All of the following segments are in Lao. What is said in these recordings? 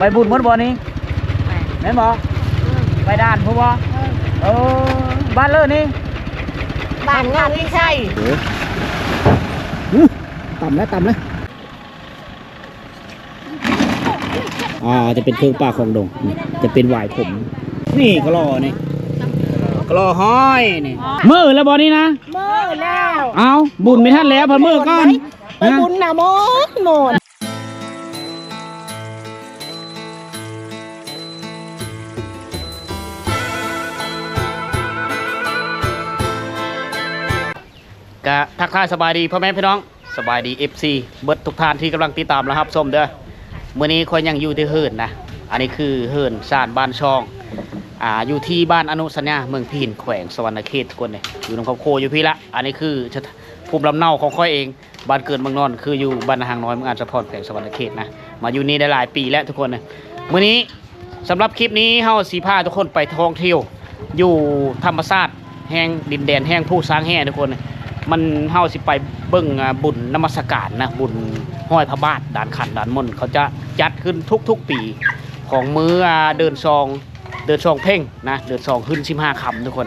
ໄປບຸນໝົດບໍ່ນີ້? ແມ່ນບໍ່? ໄປດ່ານພຸ້ນບໍ່? ເອີ ບ້ານເລີນີ້? ບ້ານງາມວິໄຊ. ຕຳແລ້ວ ຕຳແລ້ວ. ອ່າ ຈະເປັນເຄື່ອງປ່າຂອງດົງ ຈະເປັນຫວາຍຂົມ. ນີ້ກະລໍນີ້ ກະລໍຫ້ອຍນີ້. ມື້ແລ້ວບໍ່ນີ້ນະ? ມື້ແລ້ວ. ເອົ້າ ບຸນໄມ່ທັນແລ້ວ ພັດມື້ກ່ອນ. ໄປບຸນນະ ໝົດ ໝົດ. ກະທັກທາຍສະບາຍດີພໍ່ແມ່ພີ່ນ້ອງ ສະບາຍດີ ເອັຟຊີ ເບິດທຸກທ່ານທີ່ກຳລັງຕິດຕາມ ແລະ ຮັບຊົມເດີ້. ມື້ນີ້ຂ້ອຍຍັງຢູ່ທີ່ເຮືອນນະ ອັນນີ້ຄືເຮືອນຊານບ້ານຊ່ອງ ອ່າ ຢູ່ທີ່ບ້ານອະນຸສັນຍາ ເມືອງພີນ ແຂວງສະຫວັນນະເຂດ ທຸກຄົນເດ້. ຢູ່ນຳຄອບຄົວຢູ່ພີ້ລະ. ອັນນີ້ຄືພູມລຳເນົາຂອງຂ້ອຍເອງ ບ້ານເກີດເມືອງນອນ ຄືຢູ່ບ້ານນາຮາງນ້ອຍ ເມືອງອາດສະພອນ ແຂວງສະຫວັນນະເຂດນະ. ມາຢູ່ນີ້ໄດ້ຫຼາຍປີແລ້ວທຸກຄົນ. ມື້ນີ້ ສຳລັບຄລິບນີ້ເຮົາຊິພາທຸກຄົນໄປທ່ອງທ່ຽວຢູ່ທຳມະຊາດແຫ່ງດິນແດນແຫ່ງພູຊ້າງແຮ່ທຸກຄົນ. ມັນ ເຮົາຊິໄປເບິ່ງ ອ່າ ບຸນນະມັດສະການນະ ບຸນຮ້ອຍພະບາດ ດ່ານຂັນດ່ານມົນ ເຂົາຈະຈັດຂຶ້ນທຸກໆປີຂອງມື້ ອ່າ ເດືອນສອງ ເດືອນສອງເພັງນະ ເດືອນສອງຂຶ້ນສິບຫ້າຄຳທຸກຄົນ.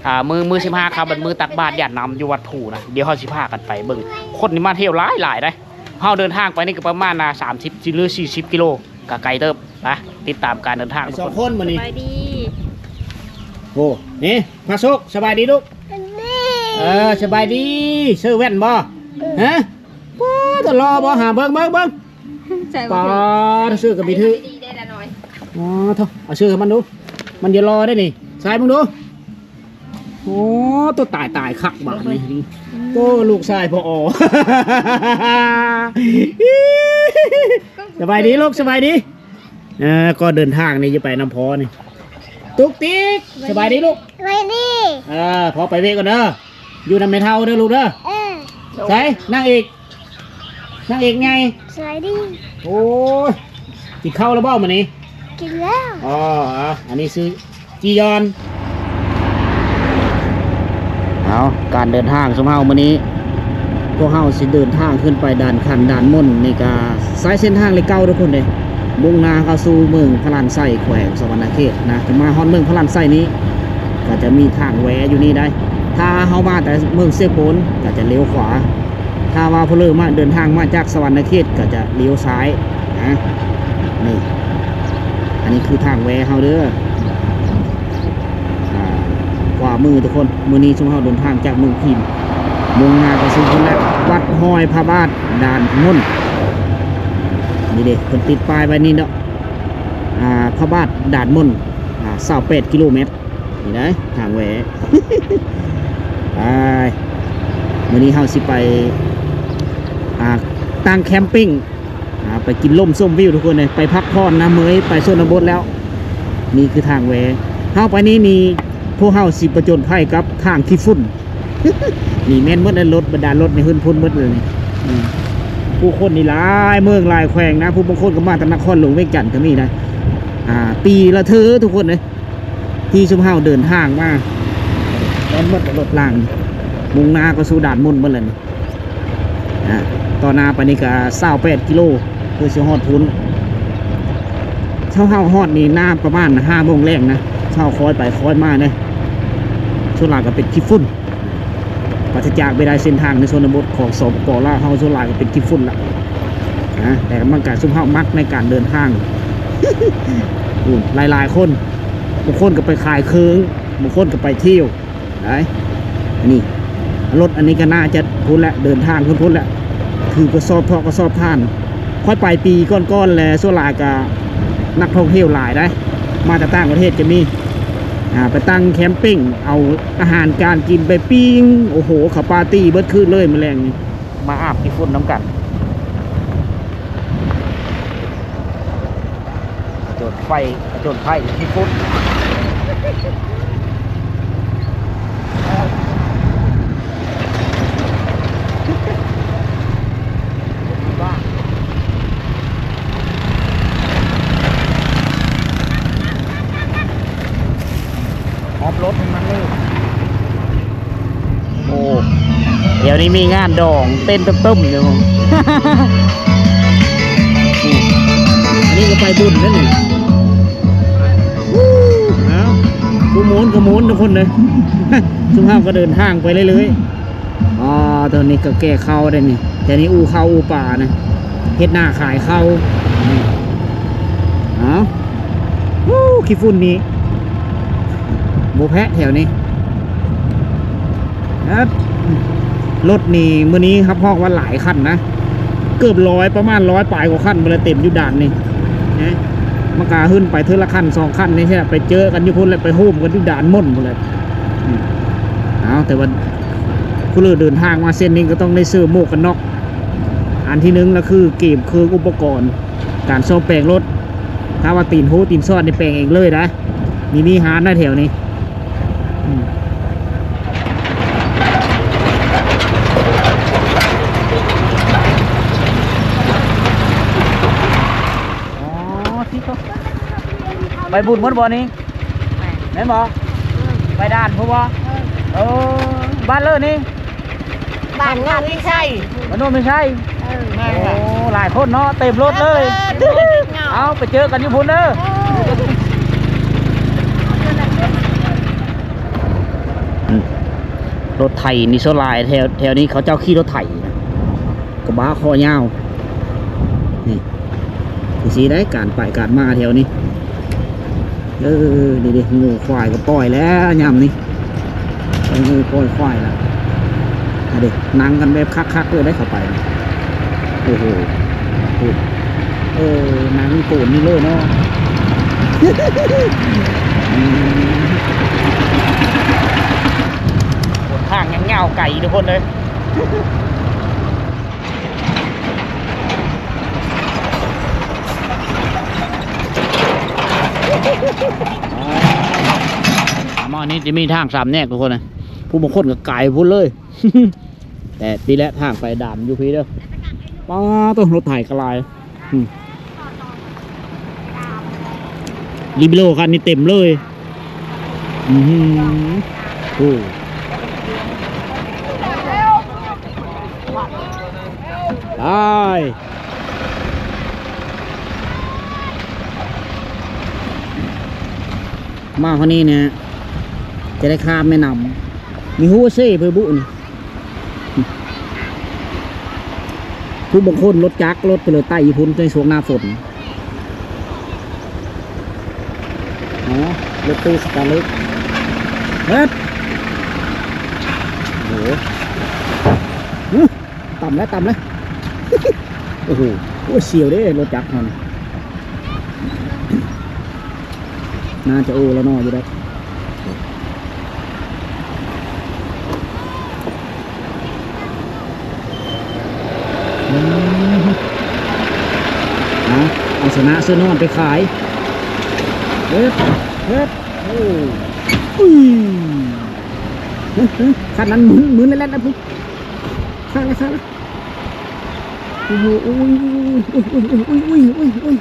ອ່າ ມື້ ມື້ສິບຫ້າຄຳ ເປັນມື້ຕັກບາດຢາດນ້ຳຢູ່ວັດພູນະ. ດຽວເຮົາຊິພາກັນໄປເບິ່ງ ຄົນນີ້ມາທ່ຽວຫຼາຍໆເດ້. ເຮົາເດີນທາງໄປນີ້ກໍປະມານ ອ່າ ສາມສິບ ຫຼື ສີ່ສິບກິໂລ ກະໄກເຕີບ. ໄປຕິດຕາມການເດີນທາງ ສອງຄົນມື້ນີ້. ສະບາຍດີ. ໂອ້ ນີ້ ພະໂຊກ ສະບາຍດີລູກ. ເອີ ສະບາຍດີ. ເສື້ອແວ່ນບໍ່? ຮະ ປ້າດ ຫຼໍ່ບໍ່? ຫາເບິ່ງ ເບິ່ງ ເບິ່ງ. ປ້າດ ເສື້ອກໍມີຖື. ອໍ ເອົາເສື້ອໃຫ້ມັນດູ ມັນຈະຫຼໍ່ໄດ໋ນີ້. ສາຍເບິ່ງດູ. ໂອ້ ໂຕ ຕາຍ ຕາຍ ຄັກບາດນີ້. ໂອ້ ລູກຊາຍພໍ່ອໍ. ສະບາຍດີລູກ ສະບາຍດີ. ເອີ ກໍເດີນທາງນີ້ຈະໄປນຳພໍ່ນີ້. ຕຸກຕິກ ສະບາຍດີລູກ. ສະບາຍດີ. ເອີ ພໍ່ໄປເວະກ່ອນເດີ ຢູ່ນຳແມ່ເຖົ້າເດີລູກເດີ. ເອີ ໃສນາງເອກ ນາງເອກໃຫຍ່ ສະບາຍດີ. ໂອ້ຍ ກິນເຂົ້າແລ້ວບໍ່ມື້ນີ້? ກິນແລ້ວ. ອໍ ອັນນີ້ຊື່ຈີຢອນ. ເອົາ ການເດີນທາງຊຸມເຮົາມື້ນີ້ ພວກເຮົາຊິເດີນທາງຂຶ້ນໄປດ່ານຂັນດ່ານມົນນີ້ກະ ສາຍເສັ້ນທາງເລກເກົ້າທຸກຄົນເດ້ ມຸ່ງໜ້າເຂົ້າສູ່ເມືອງພະລານໄຊ ແຂວງສະຫວັນນະເຂດນະ. ຈະມາຮອດເມືອງພະລານໄຊນີ້ ກະຈະມີທາງແວຢູ່ນີ້ໄດ໋. ຖ້າເຮົາມາແຕ່ເມືອງເຊໂປນ ກະຈະລ້ຽວຂວາ. ຖ້າວ່າຜູ້ເລີມາເດີນທາງມາຈາກສະຫວັນນະເຂດກໍຈະລ້ຽວຊ້າຍນະ. ນີ້ ອັນນີ້ຄືທາງແວເຮົາເດີ. ອ່າ ຂວາມືທຸກຄົນ ມື້ນີ້ຊຸມເຮົາເດີນທາງຈາກເມືອງພີນ ມຸ່ງໜ້າໄປສູ່ພຸ້ນແຫຼະ ວັດຮອຍພະບາດດ່ານມົນ. ນີ້ເດ້ ເພິ່ນຕິດປ້າຍໄວ້ນີ້ເນາະ ອ່າ ພະບາດດ່ານມົນ ອ່າ ຊາວແປດກິໂລແມັດ. ນີ້ນະ ທາງແວ. ໄປ ມື້ນີ້ເຮົາຊິໄປ ອ່າ ຕັ້ງແຄມປິງ ອ່າ ໄປກິນລົມຊົມວິວທຸກຄົນເອີຍ ໄປພັກຜ່ອນນະ ເມື່ອຍໄປຊົນນະບົດແລ້ວ. ນີ້ຄືທາງແວ ເຮົາໄປນີ້ນີ້ ພວກເຮົາຊິປະຈົນໄພກັບທາງຂີ້ຝຸ່ນ. ນີ້ແມ່ນໝົດແລ້ວ ລົດ ບັນດາລົດໃນຫື້ນພຸ້ນໝົດເລີຍນີ້. ອືມ ຜູ້ຄົນນີ້ຫຼາຍເມືອງຫຼາຍແຂວງນະ ຜູ້ບາງຄົນກໍມາແຕ່ນະຄອນຫຼວງວຽງຈັນກໍມີນະ. ອ່າ ປີລະເທື່ອທຸກຄົນເອີຍ ທີ່ຊຸມເຮົາເດີນທາງມາ ແມ່ນໝົດແລ້ວ ລົດລາງ ມຸ່ງໜ້າເຂົ້າສູ່ດ່ານມົນໝົດແລ້ວນີ້. ອ່າ ຕໍ່ໜ້າໄປນີ້ກໍຊາວແປດກິໂລ ເພື່ອຊິຮອດພຸ້ນ. ເຮົາ ເຮົາຮອດນີ້ໜ້າປະມານຫ້າໂມງແລງນະ ເຮົາຄ່ອຍໄປຄ່ອຍມາເດ້ ສ່ວນຫຼາຍກໍເປັນຂີ້ຝຸ່ນ. ປາສະຈາກໄປໄດ້ເສັ້ນທາງໃນຊົນນະບົດຂອງ ສປປ ລາວ ເຮົາສ່ວນຫຼາຍກໍເປັນຂີ້ຝຸ່ນລະນະ. ແຕ່ມັນກະຊຸມເຮົາມັກໃນການເດີນທາງ ຫຼາຍໆຄົນ ບາງຄົນກໍໄປຂາຍເຄື່ອງ ບາງຄົນກໍໄປທ່ຽວໄດ້. ອັນນີ້ລົດອັນນີ້ກໍໜ້າຈະພຸ້ນແຫຼະ ເດີນທາງພຸ້ນໆແຫຼະ ຖືກະສອບເທາະກະສອບຖ່ານ. ຂ້ອຍໄປປີກ່ອນໆແລ້ວ ສ່ວນຫຼາຍກະນັກທ່ອງທ່ຽວຫຼາຍໄດ໋ ມາຈາກຕ່າງປະເທດກໍມີ. ອ່າ ໄປຕັ້ງແຄມປິງ ເອົາອາຫານການກິນໄປປີ້ງ ໂອ້ໂຫ ເຂົາປາຕີ້ເບິດຄືນເລີຍມື້ແລງນີ້. ມາອາບຂີ້ຝຸ່ນນຳກັນ ຜະຈົນໄຟ ຜະຈົນໄພຂີ້ຝຸ່ນ. ຮອບລົດໃຫ້ມັນເລີຍ. ໂອ້ ດຽວນີ້ມີງານດອງເຕັ້ນຕຶ້ມໆຢູ່. ນີ້ ໄປບຸນເດ້ນີ້. ເອົ້າ ຜູ້ໝູນກໍໝູນທຸກຄົນເດ້. ຊຸມເຮົາກໍເດີນທາງໄປເລື້ອຍໆ. ອໍ ຕອນນີ້ກໍແກ່ເຂົ້າໄດ້ນີ້. ແຖວນີ້ອູ່ເຂົ້າອູ່ປານະ ເຮັດນາຂາຍເຂົ້າ. ເອົ້າ ໂອ້ ຂີ້ຝຸ່ນນີ້ບໍ່ແພ້ແຖວນີ້. ເອີ ລົດນີ້ມື້ນີ້ຮັບຮອງວ່າຫຼາຍຄັນນະ ເກືອບຮ້ອຍ ປະມານຮ້ອຍປາຍກວ່າຄັນພຸ້ນແຫຼະ ເຕັມຢູ່ດ່ານນີ້ນະ. ມັນກະຂຶ້ນໄປເທື່ອລະຄັນສອງຄັນນີ້ແທ້ ໄປເຈີກັນຢູ່ພຸ້ນແຫຼະ ໄປໂຮມກັນຢູ່ດ່ານມົ້ນພຸ້ນແຫຼະ. ອືມ ເອົາ ແຕ່ວ່າຜູ້ເລີເດີນທາງມາເສັ້ນນີ້ກໍຕ້ອງໄດ້ເສີມໝວກກັນນັອກ. ອັນທີໜຶ່ງລະຄືເກມເຄື່ອງອຸປະກອນການສ້ອມແປງລົດ. ຖ້າວ່າຕີນໂຮຕີນຊອດນີ້ແປງເອງເລີຍນະ. ມີ ມີຮ້ານນະແຖວນີ້. ອືມ ອໍ ທີ່ເຂົາໄປບຸນໝົດບໍ່ນີ້? ແມ່ນບໍ່? ເອີ ໄປດ່ານພຸ້ນບໍ່? ເອີ ເອີ ບ້ານເລີນີ້? ບ້ານໂນນວິໄຊ. ບ້ານໂນນວິໄຊ. ເອີ ໂອ້ ຫຼາຍຄົນເນາະ ເຕັມລົດເລີຍ. ເອີ ເອົາ ໄປເຈີກັນຢູ່ພຸ້ນເດີ. ເອີ ອືມ ລົດໄຖນີ້ສ່ວນຫຼາຍແຖວ ແຖວນີ້ເຂົາເຈົ້າຂີ່ລົດໄຖນະ ກະບະຄໍຍາວນີ້. ຈັ່ງຊີ້ໄດ໋ ການໄປການມາແຖວນີ້. ເອີ ນີ້ເດ້ ງົວຄວາຍກໍປ່ອຍແລ້ວຍາມນີ້ ປ່ອຍງົວປ່ອຍຄວາຍລະ. ອັນເດ້ ນັ່ງກັນແບບຄັກໆເລີຍໄດ໋ເຂົ້າໄປ. ໂອ້ໂຫ ເອີ ນັ່ງໂກນນີ້ເລີຍເນາະ. ອືມ ຫົນທາງຍັງຍາວໄກທຸກຄົນເອີຍ. ອ່າ ມານີ້ຈະມີທາງສາມແຍກທຸກຄົນນະ ຜູ້ບາງຄົນກໍກາຍພຸ້ນເລີຍ. ແຕ່ນີ້ແຫຼະທາງໄປດ່ານຢູ່ພີ້ເດີ. ປ້າໂທ້ ລົດໄຖກໍຫຼາຍ. ອືມ ລີເບໂຣຄັນນີ້ເຕັມເລີຍ. ອືມ ໂອ້ ຕາຍ ມາຄົນນີ້ນະ ຈະໄດ້ຂ້າມແມ່ນ້ຳ. ມີຮູ້ເຊເພີບຸນີ້. ຜູ້ບາງຄົນລົດຈັກ ລົດໄປເລີຍໄຕ້ຢູ່ພຸ້ນໃນຊ່ວງໜ້າຝົນ. ອໍ ລົດຕູ້ສະຕາເລັກ. ເຮັດ ໂອ້ໂຫ ຫຶ ຕ່ຳແລ້ວ ຕ່ຳແລ້ວ. ໂອ້ໂຫ ໂອ້ຍ ສ່ຽວເດ້ລົດຈັກຫັ້ນ. ໜ້າຈະໂອລະນໍຢູ່ດອກ. ອືມ ເອົາ ເອົາຊະນະເສືອນອນໄປຂາຍ. ເຮັດ ເຮັດ ໂອ້ ອຸ້ຍ ເຮີ້ ເຮີ້ ຄັນນັ້ນໝືນ ໝືນແລ່ນໆ ນະພຸ້ນ ຂ້າງລະ ຂ້າງລະ. ໂອ້ໂຫ ໂອ້ຍ ໂອ້ຍ ໂອ້ຍ.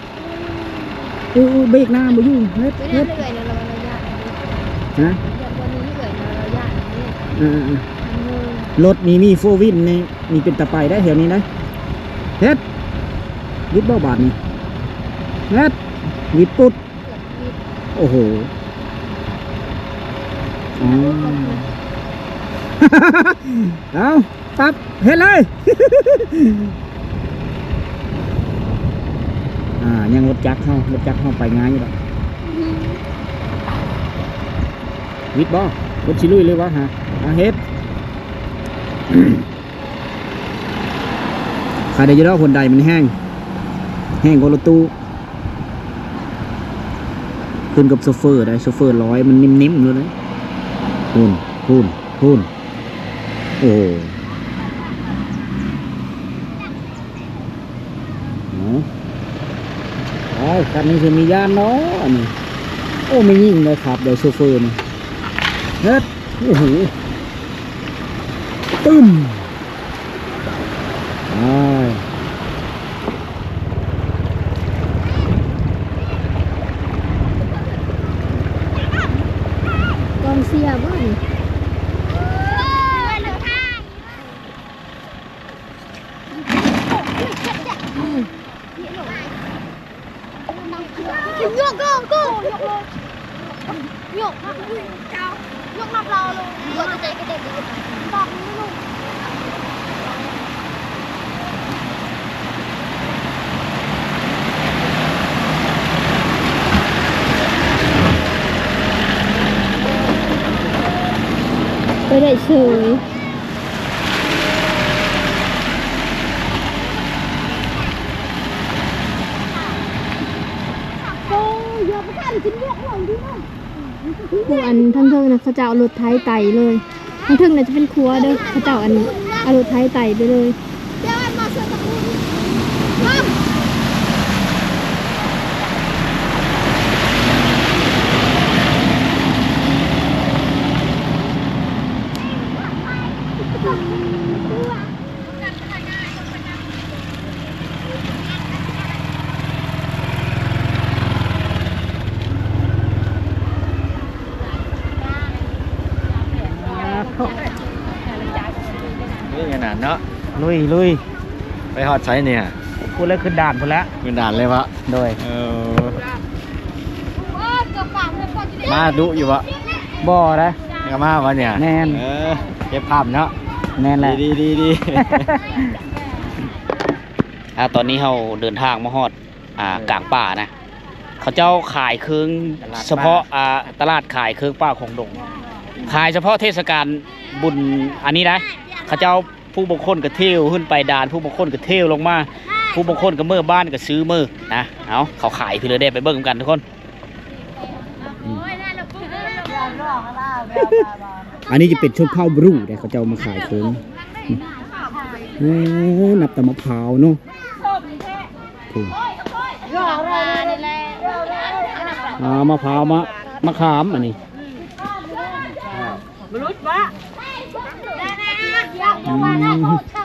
ເອີ ເອີ ເບຣກໜ້າບໍ່ຢູ່. ເຮັດ ເຮັດ ເອີ ເອີ ເອີ ເອີ ເອີ ເອີ ເອີ ເອີ ເອີ ເອີ ເອີ ເອີ ເອີ ລົດນີ້ມີໂຟວິນນີ້ ມີເປັນຕາໄປໄດ໋ແຖວນີ້ນະ. ເຮັດ ວິດບໍ່ບາດນີ້. ເຮັດ ວິດປຸດ. ໂອ້ໂຫ ອືມ ເອົາ ປັບ ເຮັດເລີຍ. ອ່າ ຍັງລົດຈັກເຮົາ ລົດຈັກເຮົາໄປງ່າຍຢູ່ດອກ. ວິດບໍ່? ລົດຊິລຸຍເລີຍວະ ຫາ ຫາເຮັດ. ຂາຍໄດ້ຢູ່ດອກ ຫົວໃດມັນແຮງ ແຮງກວ່າລົດຕູ້. ຂຶ້ນກັບໂຊເຟີໄດ໋ ໂຊເຟີລອຍມັນເນັ້ມໆໂລດເດ້. ພຸ້ນ ພຸ້ນ ພຸ້ນ ໂອ້ ເອົາ ໄປ ຄັນນີ້ຊິມີຢ້ານເນາະ ອັນນີ້. ໂອ້ ແມ່ຍິງໄດ້ຂັບໄດ້ໂຊເຟີນີ້. ເຮັດ ໂອ້ໂຫ ຕຶ້ມ. ກອງເຊຍບໍ່ນີ້? ຍົກ ໂກ ໂກ ຍົກລົງ ຍົກ ຍົກນັບລາວລົງ ຍົກໃຈກະເດັນ ບອກມືລົງ. ໄປໄດ້ເສີຍ. ໂອ້ຍ ຢ່າໄປກັນ ຊິຍົກລົງດີເນາະ. ຜູ້ອັນທາງເທິງນະ ເຂົາເຈົ້າເອົາລົດໄຖໄຕ່ເລີຍ. ທາງເທິງນະຈະເປັນຂົວເດີ ເຂົາເຈົ້າອັນເອົາລົດໄຖໄຕ່ໄປເລີຍ. ນີ້ຂະໜາດເນາະ ລຸຍ ລຸຍ ໄປຮອດໃສນີ້? ພຸ້ນແຫຼະ ຂຶ້ນດ່ານພຸ້ນແຫຼະ ຂຶ້ນດ່ານເລີຍວະ? ໂດຍ ເອີ ມາດຸຢູ່ບໍ່? ບໍ່ໄດ໋. ກໍມາວະນີ້? ແມ່ນ ເອີ ເກັບພາບເນາະ. ແມ່ນແຫຼະ ດີໆ ອ່າ ຕອນນີ້ເຮົາເດີນທາງມາຮອດ ອ່າ ເອີ ກາງປ່ານະ ເຂົາເຈົ້າຂາຍເຄື່ອງ ຕະຫຼາດ ສະເພາະ ປ່າ ອ່າ ຕະຫຼາດຂາຍເຄື່ອງປ່າຂອງດົງ ຂາຍສະເພາະເທດສະການບຸນອັນນີ້ນະ. ເຂົາເຈົ້າ ຜູ້ບາງຄົນກໍທ່ຽວຂຶ້ນໄປດ່ານ ຜູ້ບາງຄົນກໍທ່ຽວລົງມາ ຜູ້ບາງຄົນກໍເມືອບ້ານກໍຊື້ເມືອນະ. ເອົາ ເຂົາຂາຍພີ້ເລີຍເດ້ ໄປເບິ່ງນຳກັນທຸກຄົນ. ອືມ ອັນນີ້ຈະເປັນຊົນເຜົ່າບຣູເດ້ ເຂົາເຈົ້າມາຂາຍເຄື່ອງ. ເອີ ນັບແຕ່ມະພ້າວເນາະ. ອ່າ ມະພ້າວ ມະ ມະຂາມອັນນີ້. ອືມ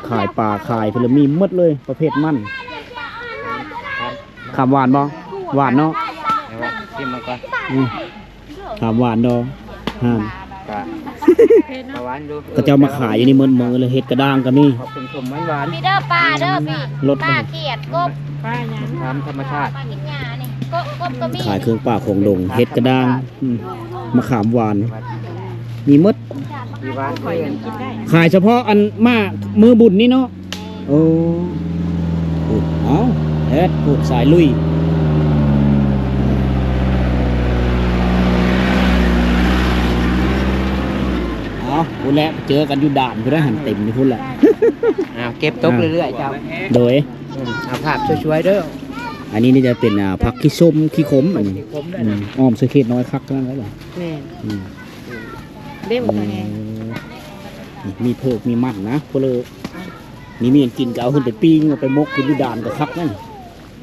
ຂາຍປາຂາຍພຸ້ນລະ ມີໝົດເລີຍ ປະເພດມັນ. ຂາມຫວານບໍ່? ຫວານເນາະ. ຊິມມັນກ່ອນ. ອືມ ຂາມຫວານດອງ ຫັ້ນ ກະ ກະຫວານຢູ່. ເຂົາເຈົ້າມາຂາຍຢູ່ນີ້ໝົດມື້ເລີຍ ເຫັດກະດ້າງກໍມີ. ເຮັດກະດ້າງກໍມີ ມີເດີ ປາເດີ ມີລົດ ປາຂຽດ ກົບ ປາຫຍັງ ທຳທຳມະຊາດ ປາກິນຫຍ້ານີ້ ກົບ ກົບກໍມີ. ຂາຍເຄື່ອງປ່າຂອງດົງ ເຫັດກະດ້າງ ອືມ ມະຂາມຫວານ ມີໝົດ. ຂາຍສະເພາະອັນມາມື້ບຸນນີ້ເນາະ. ໂອ້ ພຸ້ນ ເອົາ ແອດ ພຸ້ນ ສາຍລຸຍ. ເອົາ ພຸ້ນແຫຼະ ເຈີກັນຢູ່ດ່ານພຸ້ນແຫຼະ ຫັ້ນເຕັມຢູ່ພຸ້ນແຫຼະ. ເອົາ ເກັບຕົກເລື້ອຍໆ ເຈົ້າ. ໂດຍ ອືມ ເອົາພາບສວຍໆເດີ. ອັນນີ້ນີ້ຈະເປັນ ອ່າ ຜັກຂີ້ສົ້ມຂີ້ຂົມ ອັນນີ້ ຜັກຂີ້ຂົມເດີ. ອືມ ອ້ອມໃສ່ເຂດນ້ອຍຄັກຂະໜາດນັ້ນເລີຍ. ແມ່ນ ອືມ ເດ້ ໂອ້ ມີເຜືອກມີມັນນະ ເພິ່ນເລີຍ ມີ ມີຫຍັງກິນກໍເອົາຂຶ້ນໄປປີ້ງ ເອົາໄປໝົກກິນຢູ່ດ່ານກໍຄັກນັ້ນ.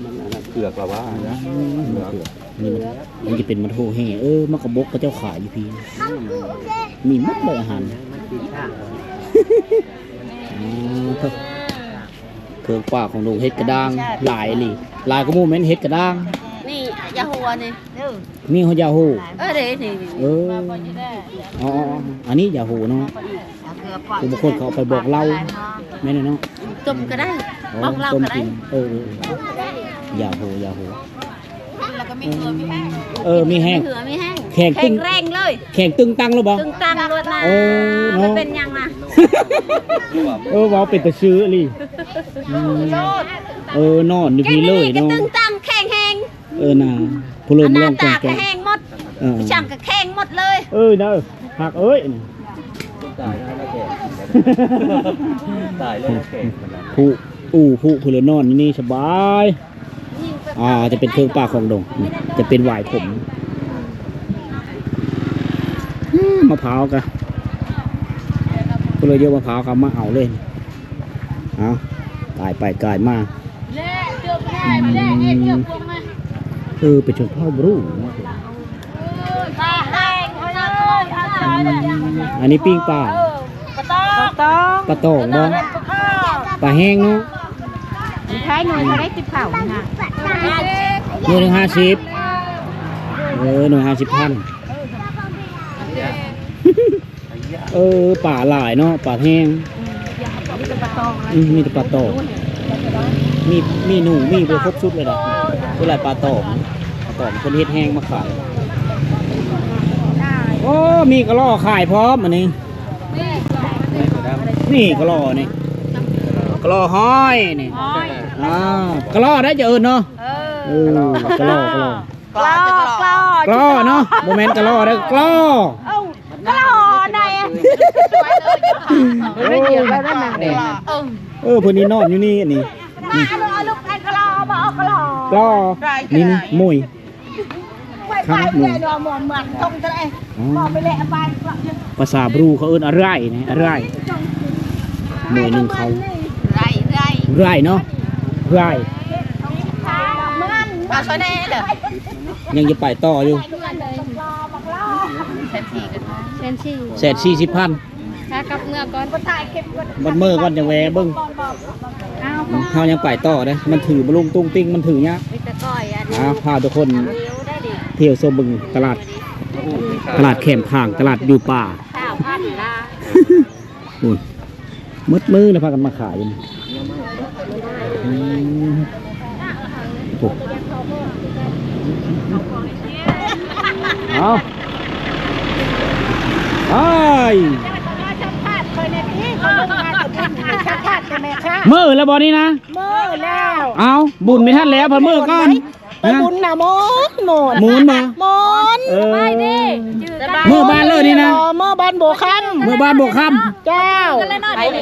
ມັນອັນນັ້ນເຜືອກລະວ່ານະ. ອືມ ເຜືອກ ນີ້ມັນ ມັນຈະເປັນມັນໂທແຮ່. ເອີ ໝາກກະບົກເຂົາເຈົ້າຂາຍຢູ່ພີ້ ມີໝົດເລີຍອາຫານ. ອືມ ເຄື່ອງປ່າຂອງດົງ ເຫັດກະດ້າງ ຫຼາຍອີ່ຫຼີ ຫຼາຍກວ່າໝູ່ແມ່ນເຫັດກະດ້າງ. ນີ້ຢາຫົວນີ້ ມີຫົວຢາໂຫ. ເອີ ເດ້ ນີ້ ເອີ ອໍ ອັນນີ້ຢາໂຫເນາະ. ຜູ້ບາງຄົນເຂົາເອົາໄປບອກເລົ່າ ແມ່ນເນາະ. ຕົ້ມກໍໄດ້ ອໍ ບອກເລົ່າກໍໄດ້ ຕົ້ມກິນ. ເອີ ຢາໂຫ ຢາໂຫ. ເອີ ມີເຫື່ອມີແຮງ ເອີ ມີແຮງ ມີເຫື່ອມີແຮງ ແຂງຕຶງ ແຂງແຮງເລີຍ. ແຂງຕຶງຕັງແລ້ວບໍ່? ຕຶງຕັງໂລດນະ. ໂອ້ ມັນເນາະ ເປັນຫຍັງນະ? ເອີ ເວົ້າເປັນຕາຊື່ອີ່ຫຼີ. ອືມ ເອີ ນອນຢູ່ພີ້ເລີຍເນາະ. ຕຶງຕັງແຂງແຮງ. ເອີນາ ຜູ້ເລີ່ມຮ້ອງແກງ ແຂງໝົດ. ເອີ ຊ່າງກໍແຂງໝົດເລີຍ. ເອີນາ ຮັກເອີຍ ຕາຍແລ້ວແຂງ ຕາຍແລ້ວແຂງ. ຜູ້ ອູ້ ຜູ້ ຜູ້ເລີຍນອນຢູ່ນີ້ສະບາຍ. ອ່າ ຈະເປັນເຄື່ອງປ່າຂອງດົງ ຈະເປັນຫວາຍຂົມ. ອືມ ມະພ້າວກະ ຜູ້ເລີຍເຍາະມະພ້າວກະມາເອົາເລີຍ. ເອົາ ກາຍໄປກາຍມາ. ອືມ ເອີ ເປັນຊົນເຜົ່າບຣູ. ອືມ ອັນນີ້ປີ້ງປາ ປາຕອງ ປາຕອງບໍ່? ປາແຫ້ງເນາະ. ຂາຍໜ່ວຍເທົ່າໃດ ຕິບເຂົ້ານະ? ໜ່ວຍໜຶ່ງຫ້າສິບ. ເອີ ໜ່ວຍຫ້າສິບພັນ. ເອີ ປາຫຼາຍເນາະ ປາແຫ້ງ. ອືມ ມີແຕ່ປາຕອງ ອືມ ມີແຕ່ປາຕອງ. ມີ ມີໜູ ມີເບິດຄົບຊຸດເລີຍນະ. ສ່ວນຫຼາຍປາຕອງ. ຂອງເພິ່ນເຮັດແຮງມາຂາຍ. ໂອ້ ມີກະລໍຂາຍພ້ອມອັນນີ້. ນີ້ກະລໍນີ້ ກະລໍຫອຍນີ້. ອ່າ ກະລໍໄດ້ຈະເອີ້ນເນາະ. ເອີ ກະລໍ ກະລໍ ກະລໍ ກລໍ ກລໍເນາະ ບໍ່ແມ່ນກະລໍເດີ້ ກລໍ. ເອີ ກະລໍໃດ. ເອີ ເພິ່ນນີ້ນອນຢູ່ນີ້ ອັນນີ້ ກະລໍ ນີ້ ນີ້ ມຸ້ຍ ຄັກ ມຸ້ຍ. ອໍ ພາສາບຣູເຂົາເອີ້ນອະໄຣນີ້ ອະໄຣ. ໜ່ວຍໜຶ່ງເຂົາ ໄຣ ໄຣ ໄຣເນາະ ໄຣ. ເອົາຊ່ອຍແດ່ເດີ້ ຍັງຈະໄປຕໍ່ຢູ່. ແສນສີ່ ແສນສີ່ ແສນສີ່ສິບພັນ. ຂາກັບເມືອກ່ອນ ບັດເມືອກ່ອນຈັ່ງແວ່ເບິ່ງ. ເຮົາຍັງໄປຕໍ່ເດ້ ມັນຖືບໍ່ລົງຕຸ້ງຕິ່ງ ມັນຖືຍາກ. ອ່າ ພາທຸກຄົນທ່ຽວຊົມເບິ່ງຕະຫຼາດ ຕະຫຼາດແຄມທາງ ຕະຫຼາດຢູ່ປ່າ. ໂອ້ຍ ໝົດມື້ແລ້ວ ພາກັນມາຂາຍຢູ່ນີ້. ອືມ ໂອ້ ເອົາ ໄປ ມື້ແລ້ວບໍ່ນີ້ນະ? ມື້ແລ້ວ ເອົ້າ ບຸນໄມ່ທັນແລ້ວ ພັດມື້ກ່ອນ. ໄປບຸນນະ ມົນ ມົນ ມົນບໍ່? ມົນ ເອີ ມື້ບ້ານເລີຍນີ້ນະ ມື້ບ້ານບົວຄຳ ມື້ບ້ານບົວຄຳ. ເຈົ້າ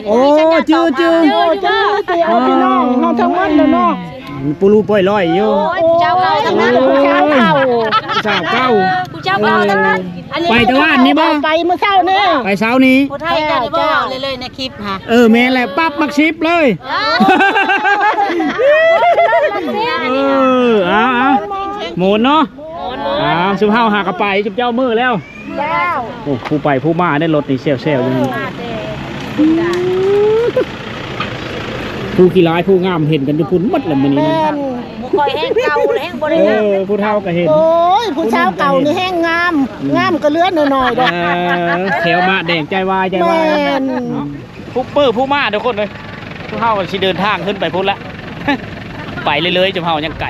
ໂອ້ ຈື່ ຈື່ ໂອ້ ຈື່ ຈື່ ເອົາພີ່ນ້ອງເຮົາທັງໝົດແລ້ວເນາະ. ປູລູປ່ອຍລອຍຢູ່ ໂອ້ຍ ຜູ້ສາວເກົ່າ ຜູ້ສາວເກົ່າ ຜູ້ສາວເກົ່າທັງນັ້ນ. ໄປແຕ່ວານນີ້ບໍ່? ໄປມື້ເຊົ້ານີ້ ໄປເຊົ້ານີ້. ຜູ້ໄທກໍໄດ້ບອກເລີຍໆ ໃນຄລິບຫາ. ເອີ ແມ່ນແຫຼະ ປັບໝາກສິບເລີຍ. ເອີ ເອົາໆ ໝູນເນາະ. ອ່າ ຊຸມເຮົາຫາກະໄປ ຊຸມເຈົ້າມື້ແລ້ວ. ໂອ້ ຜູ້ໄປຜູ້ມາໃນລົດນີ້ແຊວໆຢູ່ນີ້. ຜູ້ຂີ້ຮ້າຍຜູ້ງາມເຫັນກັນຢູ່ພຸ້ນໝົດແລ້ວມື້ນີ້ນະ. ບໍ່ຄ່ອຍແຮງເກົ່າແຮງບໍ່ໄດ້ງາມ. ເອີ ຜູ້ເຖົ້າກໍເຫັນ. ໂອ້ຍ ຜູ້ສາວເກົ່ານີ້ແຮງງາມ ງາມກະເຫຼືອໜ້ອຍໆດອກ. ເອີ ແຂ້ວມາແດງໃຈວາຍໃຈວາຍ. ແມ່ນ ຜູ້ເປີຜູ້ມາທຸກຄົນເອີຍ. ພວກເຮົາກໍຊິເດີນທາງຂຶ້ນໄປພຸ້ນລະ ໄປເລື້ອຍໆ ຈຸມເຮົາຍັງໄກ.